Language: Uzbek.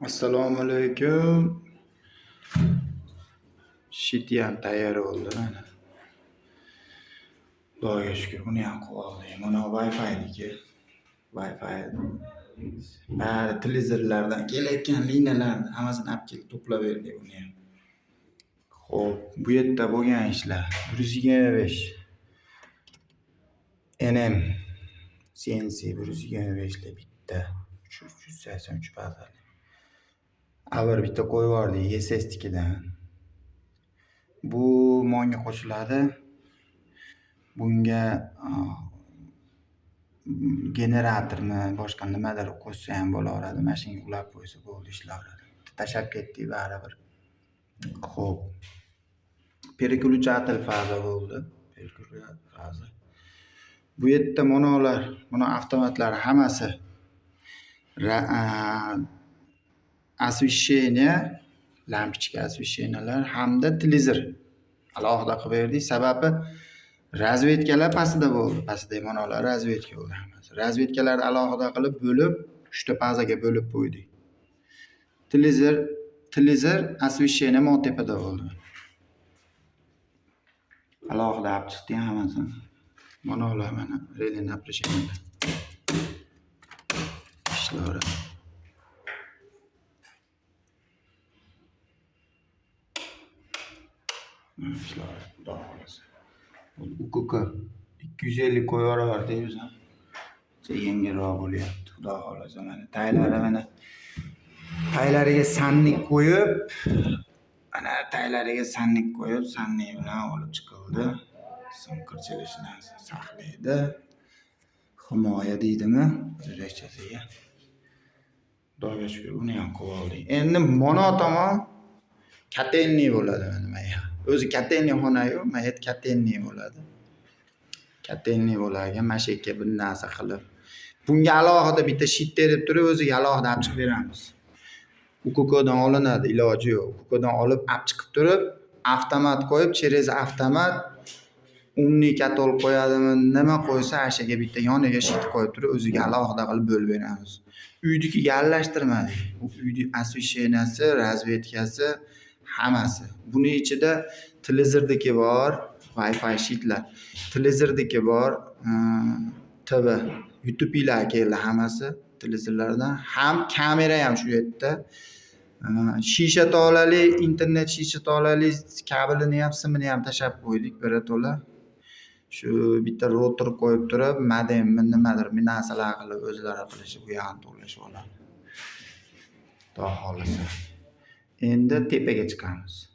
Assalomu alaykum. Shitiyam tayyor bo'ldi mana. Xudoga shukur, buni ham qilib oldik. Mana Wi-Fi'niki. Wi-Fi bari televizorlardan kelayotgan liniyalarni hammasini olib kelib to'plab berdik uni ham. Xo'p, bu yerda bo'lgan ishlar 125 NM CNC 125 lik bitta 383 bazali. Avval bitta qo'yib yubordik SS'nikidan. Bu monga qo'shiladi. Bunga generatormi, boshqa nimadir qo'shsa ham bo'laveradi. Mana shunga ulab qo'ysa bo'ldi, ishlayveradi. Tashlab ketdik baribir. Xo'p. Переключатель faza bo'ldi. Переключатель faza. Bu yerda monolar, mono avtomatlar hammasi освещение, lampochka освещениyalar hamda televizor alohida qilib berdik. Sababi razvedkalar pastida bo'ldi. Pastdagi monolar razvedka bo'ldi hammasi. Razvedkalarni alohida qilib bo'lib, 3 ta fazaga bo'lib qo'ydik. Televizor, освещение mo tepada bo'ldi. Alohida olib chiqdik hammasini. Monolar mana реле напряжение. Ishlayveradi. Ishlayveradi, Xudo xohlasa. UKK 250 qo'yib yubordik biz ham. Yengilroq bo'lyapti, Xudo xohlasa mana taylari mana taylariga sannik qo'yib, mana taylariga sannik qo'yib, sannik bilan olib chiqildi. Sim qirchilishidan saqlaydi. Himoya deydimi o'zbekchasiga. Xudoga shukur, uni ham qilib oldik. Endi mono tomon kotelniy bo'ladi mana bu yer. O'zi kotelniy xona-yu, mana yer kotelniy bo'ladi. Kotelniy bo'lar ekan, mana shu yerga bir narsa qilib, bunga alohida bitta shit terib turib, o'ziga alohida olib chiqib beramiz. UKKdan olinadi, iloji yo'q. UKKdan olib olib chiqib turib, avtomat qo'yib, через avtomat умный katol qo'yadimi, nima qo'ysa, ana bitta yoniga shit qo'yib turib, o'ziga alohida qilib bo'lib beramiz. Uynikiga aralashtirmadik. U uyning освещенияsi, razvedkasi hammasi. Buni ichida televizordiki bor, Wi-Fi shitlar. Televizordiki bor, TV, YouTube'lar keldi hammasi televizorlardan. Ham kamera ham shu yerda. Shisha tolali, internet shisha tolali kabelini ham, simini ham tashlab qo'ydik birato'la. Shu bitta router qo'yib turib, modemmi nimadir bir narsalar qilib o'zlari qilishib, u yog'ini to'g'rilashib oladi. Xudo xohlasa. Endi tepaga chiqamiz.